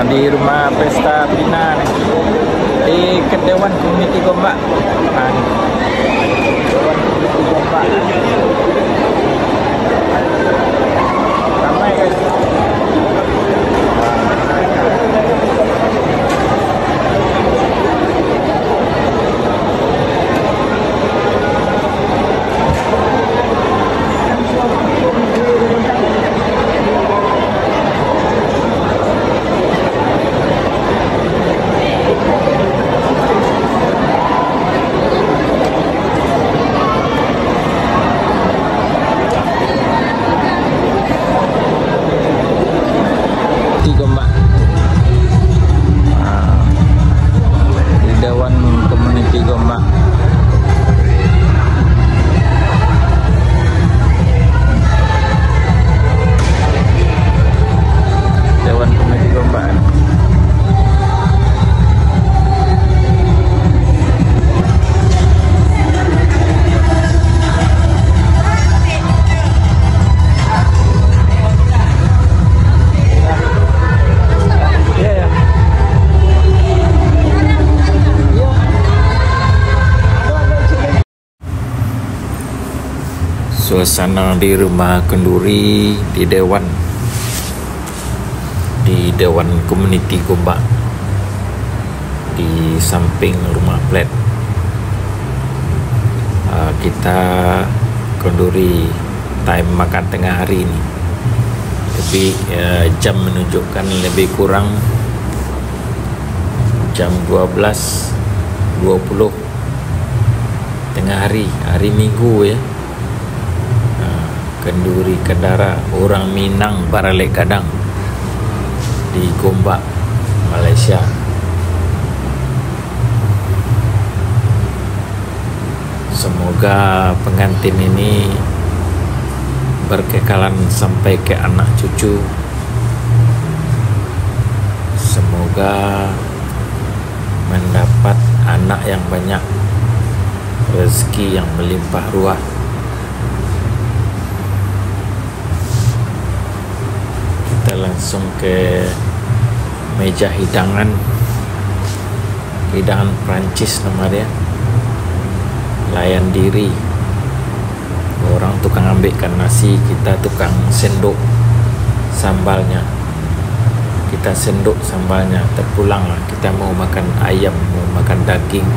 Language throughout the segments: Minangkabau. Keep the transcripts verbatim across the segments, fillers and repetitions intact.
Di rumah pesta Pina ni. Di Dewan Komuniti Gombak. Nah, ni. Dewan Komuniti Gombak. Ramai, guys. Komuniti Gombak. Ah, di Dewan Komuniti Gombak. Dewan Komuniti Gombak. Suasana di rumah kenduri di Dewan, di Dewan Komuniti Gombak, di samping rumah plat. Ah, kita kenduri time makan tengah hari ni. Tapi, eh, jam menunjukkan lebih kurang jam dua belas dua puluh tengah hari, hari Minggu, ya. Ah, kenduri kendara urang Minang baralek gadang di Gombak, Malaysia. Semoga pengantin ini berkekalan sampai ke anak cucu. Semoga mendapat anak yang banyak, rezeki yang melimpah ruah. Kita langsung ke meja hidangan. Hidangan Prancis nama dia. Layan diri. Orang tukang ambiakan nasi, kita tukang sendok sambalnya. Kita sendok sambalnya, terpulanglah. Kita mau makan ayam, mau makan daging.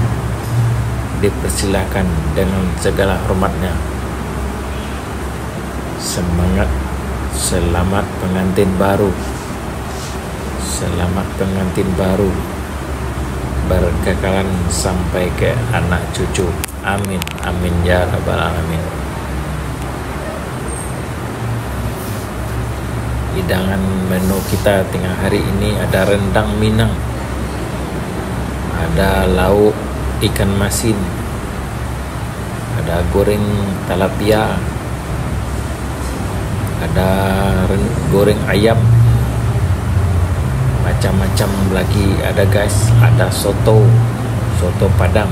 Dipersilakan dengan segala hormatnya. Semangat, selamat pengantin baru. Selamat pengantin baru. Berkekalan sampai ke anak cucu. Amin. Amin ya rabbal alamin. Hidangan menu kita tengah hari ini ada rendang Minang. Ada lauk ikan masin. Ada goreng talapia, ada ren-, goreng ayam, macam-macam lagi ada, guys. Ada soto, soto Padang.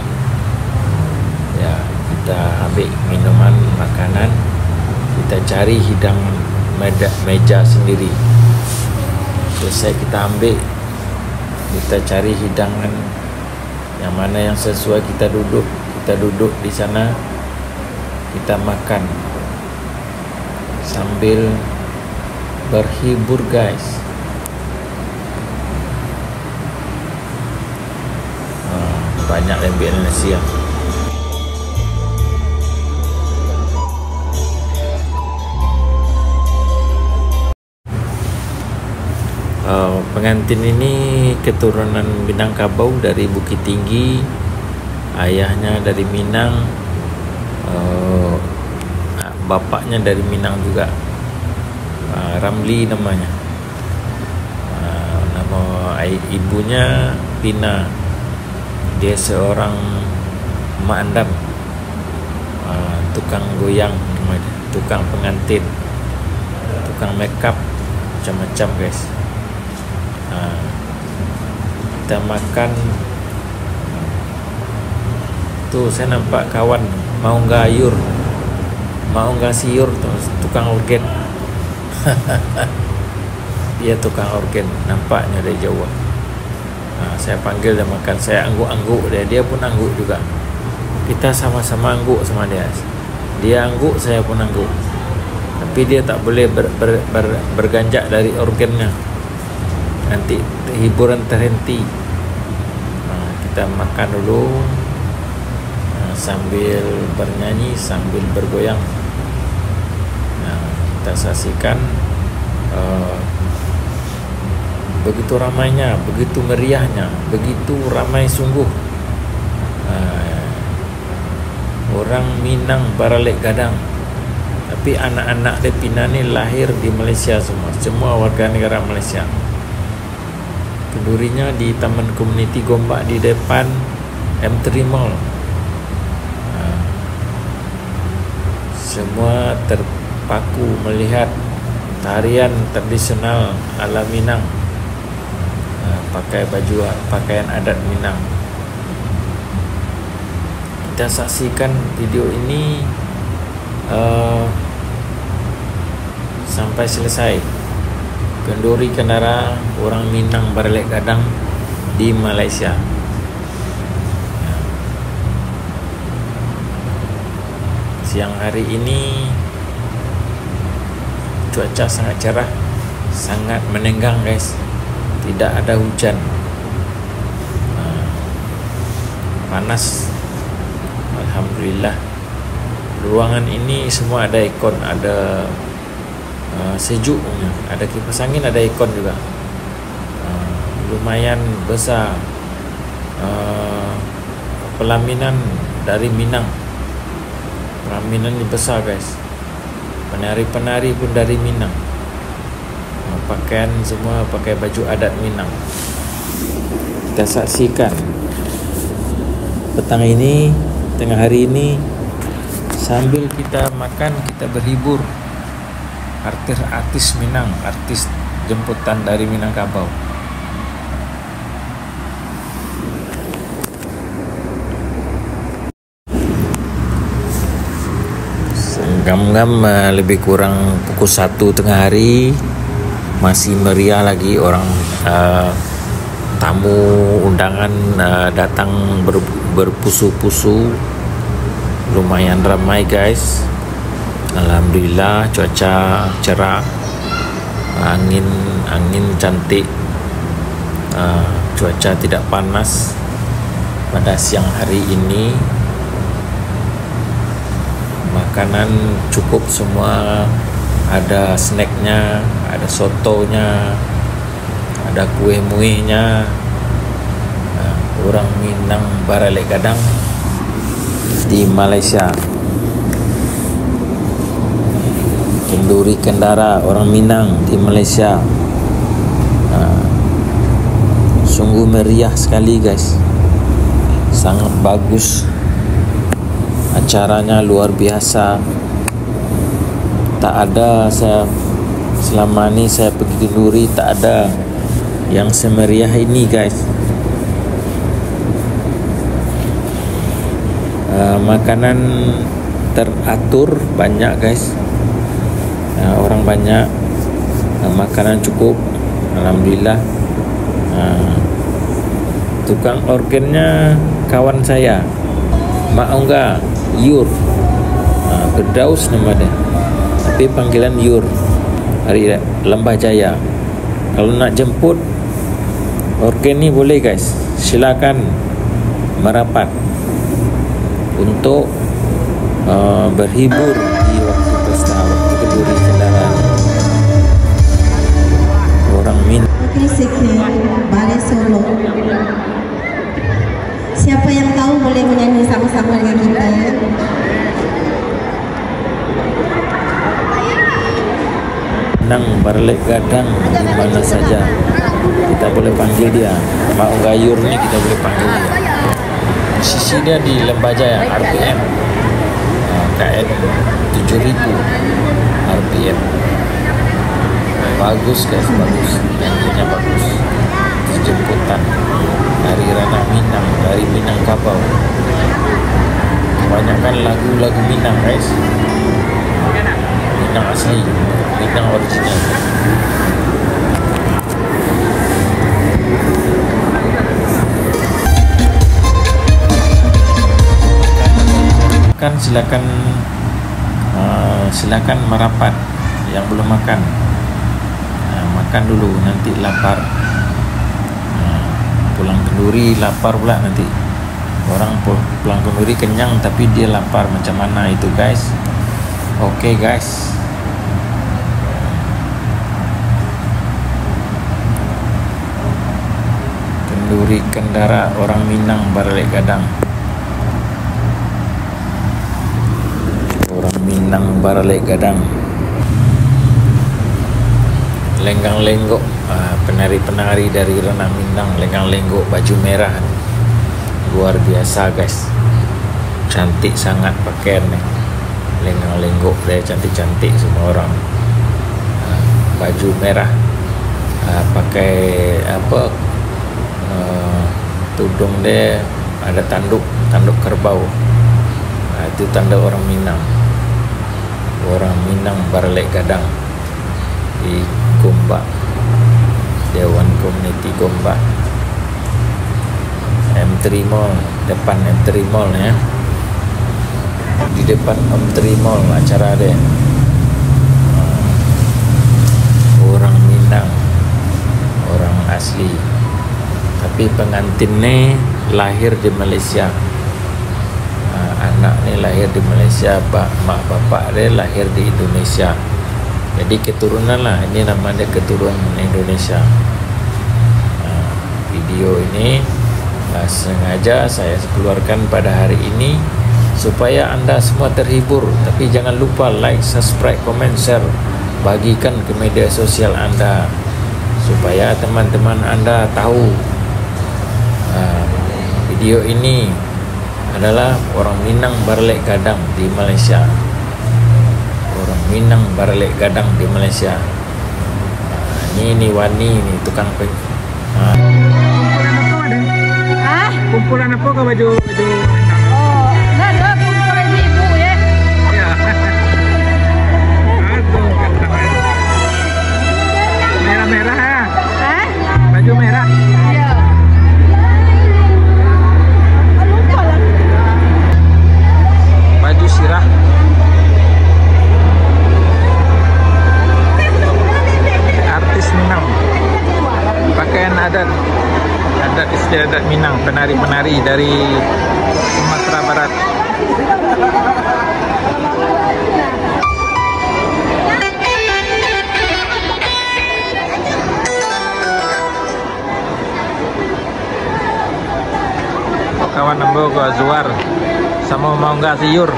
Ya, kita ambil minuman, makanan, kita cari hidangan meda-, meja sendiri. Selesai kita ambil, kita cari hidangan yang mana yang sesuai, kita duduk, kita duduk di sana, kita makan sambil berhibur, guys. Ah, banyak lembek nasi, ah. Eh, pengantin ini keturunan Minangkabau dari Bukittinggi, ayahnya dari Minang, eh, bapaknya dari Minang juga. Eh, Ramli namanya. Eh, nama ai-, ibunya Pina. Dia seorang mak andam. Ah, tukang goyang, tukang pengantin, tukang makeup, macam-macam, guys. Ah, kita makan. Tu, saya nampak kawan, Maung Gayur, Maung Gasiur tu, tukang legit. Dia tukang organ, nampaknyo dari jauah. Ha, saya panggil dia makan, saya angguk-angguk dia, dia pun angguk juga. Kita sama-sama angguk sama dia. Dia angguk, saya pun angguk. Tapi dia tak boleh ber-, ber-, ber-, berganjak dari organnya. Nanti hiburan terhenti. Ha, kita makan dulu. Ha, sambil bernyanyi, sambil bergoyang. Nah, kita saksikan, eh, begitu ramainya, begitu meriahnya, begitu ramai sungguh. Eh, orang Minang baralek gadang. Tapi anak-anak dari Pinan ni lahir di Malaysia semua. Semua warga negara Malaysia. Kendurinya di Taman Komuniti Gombak di depan M three Mall. Ha. Semua terpaku melihat tarian tradisional ala Minang. Ha, pakai baju, pakaian adat Minang. Kita saksikan video ini, eh, sampai selesai. Kenduri kendara orang Minang baralek gadang di Malaysia. Siang hari ini cuaca sangat cerah, sangat menenggang, guys. Tidak ada hujan. Ah, panas. Alhamdulillah. Ruangan ini semua ada aircon, ada, ah, sejuknya, ada kipas angin, ada aircon juga. Ah, lumayan besar. Ah, pelaminan dari Minang. Pelaminan ni besar, guys. Penari-penari pun dari Minang. Ah, pakaian semua pakai baju adat Minang. Kita saksikan petang ini, tengah hari ini, sambil kita makan, kita berhibur. Artis-artis Minang, artis jemputan dari Minangkabau. Gam-gam, eh, lebih kurang pukul satu tengah hari, masih meriah lagi orang, eh, tamu undangan, eh, datang ber-, berpusu-pusu. Lumayan ramai, guys. Alhamdulillah, cuaca cerah. Angin, angin cantik. Ah, cuaca tidak panas pada siang hari ini. Makanan cukup semua, ada snacknya, ada sotonya, ada kue muihnya. Ah, orang Minang baralek gadang di Malaysia. Kenduri kendara orang Minang di Malaysia. Ah, sungguh meriah sekali, guys. Sangat bagus. Acaranya luar biasa. Tak ada saya, selama ni saya pergi kenduri, tak ada yang semeriah ini, guys. Eh, makanan teratur, banyak, guys. Eh, orang banyak. Eh, makanan cukup. Alhamdulillah. Eh, tukang organnya kawan saya, Mak Ongga, Yur. Eh, Firdaus nama dia. Tapi panggilan Yur. Dari Lembah Jaya. Kalau nak jemput organ ni boleh, guys. Silakan merapat untuk, eh, berhibur di waktu pesta, waktu kenduri kendara. Orang Min- Oke, sekian. Balai Solok. Siapa yang tahu boleh menyanyi sama-sama dengan kita. Minang baralek gadang di mana saja. Kita boleh panggil dia. Mak Ongga Yur ni kita boleh panggil dia. Posisi dia di Lembah Jaya, R P M. Ah, K M tujuh ribu R P M. Bagus, guys, bagus. Nyanyinya bagus. Jemputan dari ranah Minang, dari Minangkabau. Kebanyakan lagu-lagu Minang, guys. Minang asli, Minang original. Silakan, eh, silakan marapat yang belum makan. Eh, makan dulu, nanti lapar. Eh, pulang kenduri lapar pula nanti. Orang pu-, pulang kenduri kenyang tapi dia lapar. Macam mana itu, guys? Oke, guys. Kenduri kendara orang Minang baralek gadang. Orang Minang baralek gadang. Lenggang lenggok, ah, penari-penari dari ranah Minang, lenggang lenggok baju merah. Luar biasa, guys. Cantik sangat pakaian ni. Lenggang lenggok dia cantik-cantik semua orang. Ah, baju merah. Ah, pakai apa? Ah, tudung dia ada tanduk, tanduk kerbau. Ah, itu tanda orang Minang. Orang Minang baralek gadang di Gombak, Dewan Komuniti Gombak, M three Mall, depan M three Mall, ya. Di depan M three Mall acara dia. Orang Minang, orang asli. Tapi pengantin ni lahir di Malaysia. Ah, anak ni lahir di Malaysia, ba-, mak bapak dia lahir di Indonesia. Jadi keturunan lah, ini namanya keturunan Indonesia. Ah, video ini, ah, sengaja saya keluarkan pada hari ini supaya anda semua terhibur. Tapi jangan lupa like, subscribe, komen, share, bagikan ke media sosial anda supaya teman-teman anda tahu, ah, video ini adalah orang Minang baralek gadang di Malaysia. Orang Minang baralek gadang di Malaysia. Ah, ni, ni Wani ni, tukang pe-, ah. Hah? Kumpulan apa kau baju, baju? Oh, enggak, enggak, kumpulan ibu, ya. Ya. Aduh, kata. Merah-merah, ya. Hah? Baju merah. Iya. Baju sirah. Artis Minang. Pakaian adat. Adat istiadat Minang, penari-penari dari Sumatera Barat. Kawan ambo ko Azwar, samo maunggah siur.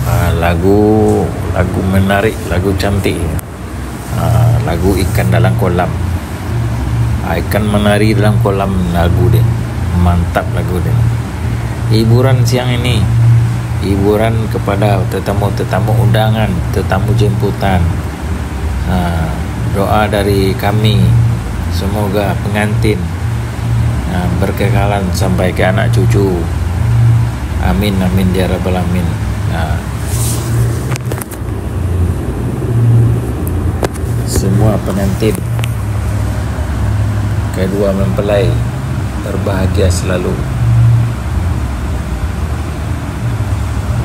Ah, lagu, lagu menarik, lagu cantik. Ah, lagu Ikan Dalam Kolam. Ah, ikan menari dalam kolam lagu dia. Mantap lagu dia. Hiburan siang ini. Hiburan kepada tetamu-tetamu undangan, tetamu jemputan. Ah, doa dari kami, semoga pengantin, ah, berkekalan sampai ke anak cucu. Amin, amin, ya rabbal alamin. Ah. Semua pengantin, kedua mempelai, berbahagia selalu.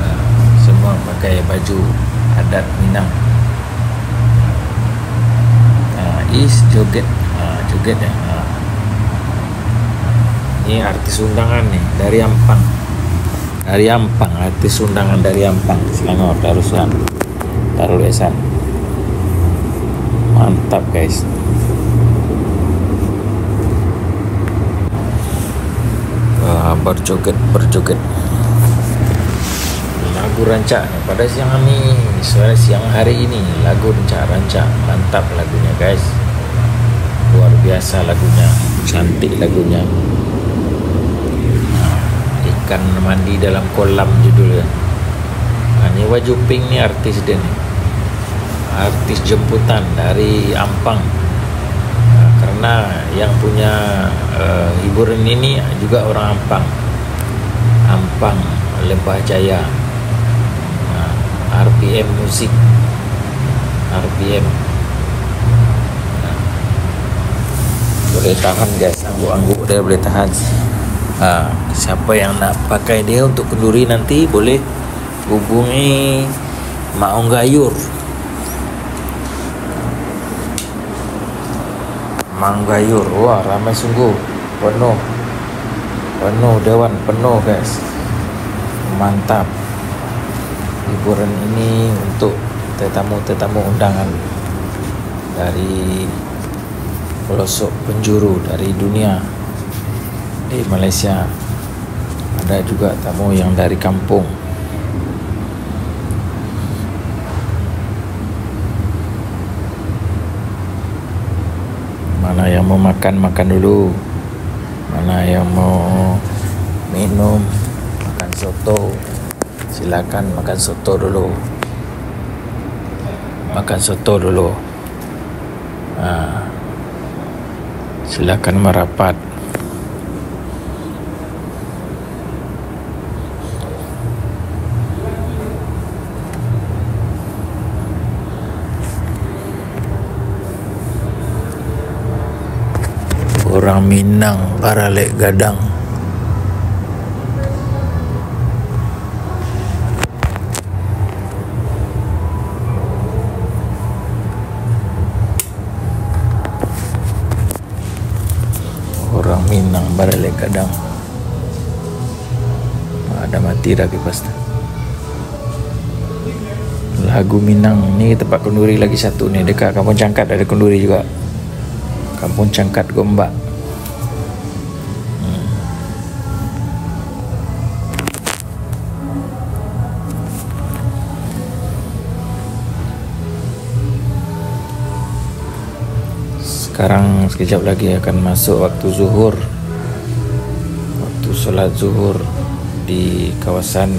Ah, semua pakai baju adat Minang. Ah, is joget. Ah, joget, ya. Ah. Ini artis undangan nih, dari Ampang. Dari Ampang, artis undangan dari Ampang. Selangor, Darussalam. Darul Ihsan. Mantap, guys. Ah, berjoget, berjoget. Lagu rancak pada siang ini, sore siang hari ini, lagu rancak-rancak, mantap lagunya, guys. Luar biasa lagunya, cantik lagunya. Nah, Ikan Mandi Dalam Kolam judulnya. Nah, ini baju pink ni artis dia ni. artis jemputan dari Ampang. Nah, karena yang punya, eh, hiburan ini juga orang Ampang. Ampang, Lembah Jaya. Nah, R P M Music. R P M. Nah, boleh tahan, guys. Angguk-angguk dia boleh tahan. Ha, siapa yang nak pakai dia untuk kenduri nanti, boleh hubungi Maung Gayur. Maung Gayur, wah, ramai sungguh. Penuh. Penuh dewan, penuh, guys. Mantap. Hiburan ini untuk tetamu-tetamu undangan dari pelosok penjuru dari dunia, di Malaysia. Ada juga tamu yang dari kampung. Mana yang mau makan, makan dulu. Mana yang mau minum, makan soto, silakan makan soto dulu. Makan soto dulu. Ha. Silakan marapat. Urang Minang baralek gadang. Urang Minang baralek gadang. Ada mati dah kipas tu. Lagu Minang ni tempat kenduri lagi satu ni, dekat Kampung Cangkat ada kenduri juga. Kampung Cangkat Gombak. Hmm. Sekarang sekejap lagi akan masuk waktu zuhur, waktu solat zuhur di kawasan,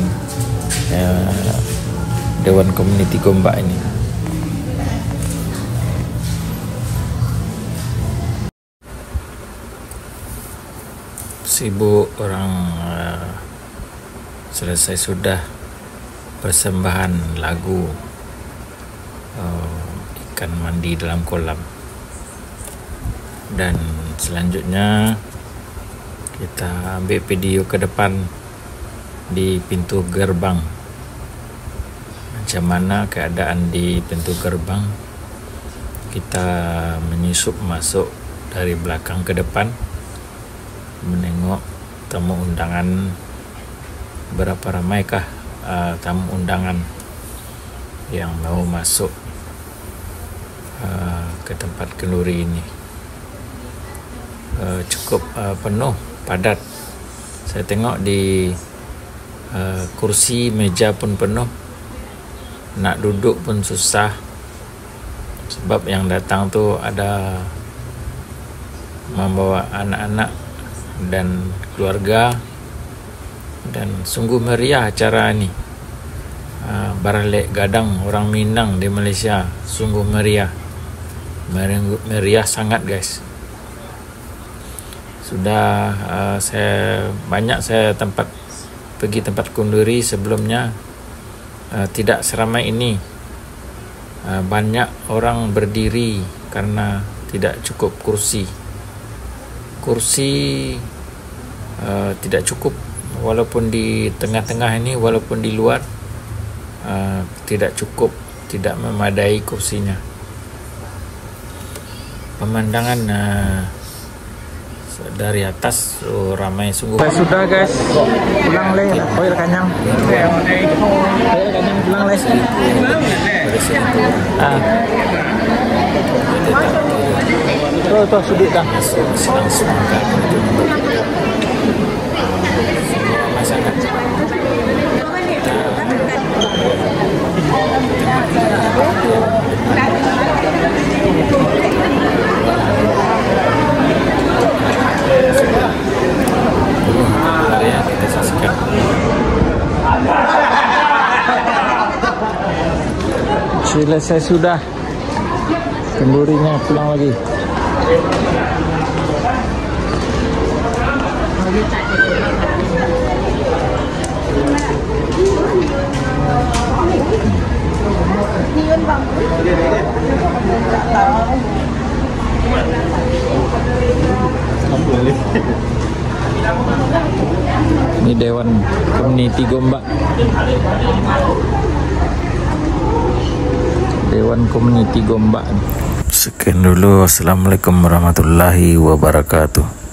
eh, Dewan Komuniti Gombak ini. Sibuk orang, eh, selesai sudah persembahan lagu, eh, ikan mandi dalam kolam. Dan selanjutnya kita ambil video ke depan di pintu gerbang. Macam mana keadaan di pintu gerbang? Kita menyusup masuk dari belakang ke depan, menengok tamu undangan, berapa ramaikah, ah, tamu undangan yang mau masuk, ah, ke tempat kenduri ini. Ah, cukup, ah, penuh, padat. Saya tengok di, ah, kursi, meja pun penuh. Nak duduk pun susah. Sebab yang datang tu ada membawa anak-anak dan keluarga, dan sungguh meriah acara ni. Ah, baralek gadang urang Minang di Malaysia, sungguh meriah. Mereng-, meriah sangat, guys. Sudah, ah, saya, banyak saya tempat, pergi tempat kenduri sebelumnya, ah, tidak seramai ini. Ah, banyak orang berdiri karena tidak cukup kursi. Kursi, ah, tidak cukup, walaupun di tengah-tengah ini, walaupun di luar, ah, tidak cukup, tidak memadai kursinya. Pemandangan, ah, dari atas, oh, ramai sungguh. Sudah, sudah, guys, pulang leh. Oi, lah kanyang. Oi, lah kanyang, pulang leh. Ah. Tuh, tuh, sudik dah. Sedang semangat. Ramai sangat. Mari ya, kita saksikan. Selesai sudah. Kendurinya pulang lagi. Ini Dewan Komuniti Gombak. Dewan Komuniti Gombak. Sekian dulu. Assalamualaikum warahmatullahi wabarakatuh.